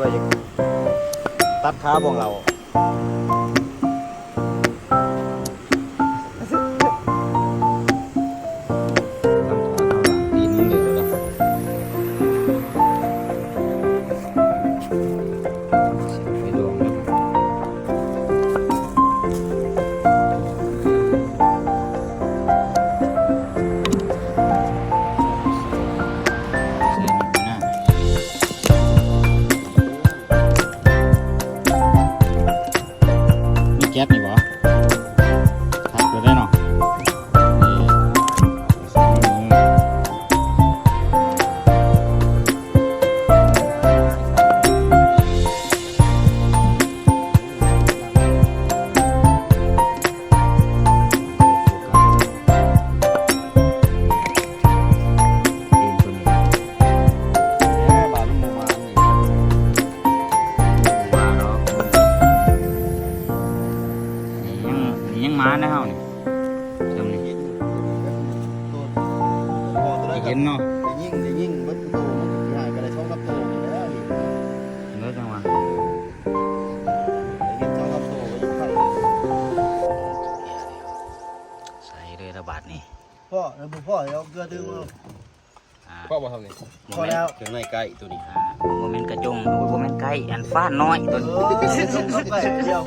ວ່າຢາກຕັດຂາພວກເຮົາ ຕີນມັນເຫຼືອແລ້ວ ໄປດອງ ມີແກັບນີ້ບໍ່? ຄັກເລີຍເນາະ. ນີ້ຍັງ ນີ້ຍັງມານະເຮົານີ້ ຊ່ຳນີ້ ໄດ້ເຫັນເນາະ ໄດ້ຍິງ ໄດ້ຍິງເບິດທຸກໂຕ ມັນຊິຫາຍກໍໄດ້ສອງສາມໂຕນີ້ແຫຼະ ເນາະ ຈັ່ງວ່າ ໄດ້ຍິງສອງສາມໂຕກໍຍັງໄດ້ ໃສ່ເລີຍລະບາດນີ້ ພໍ້ ບໍ່ພໍ້ ເອົາເກືອຕື່ມເອົາ ອ່າ ພໍ້ບໍ່ ຊ່ຳນີ້? ພໍ້ແລ້ວ ເຄື່ອງໃນໄກ່ໂຕນີ້ ອ່າ ບໍ່ແມ່ນກະຈົງ ໂອ້ຍ ບໍ່ແມ່ນໄກ່ ອັນຟານນ້ອຍໂຕນີ້ ເອີ ໄກ່ດຽວ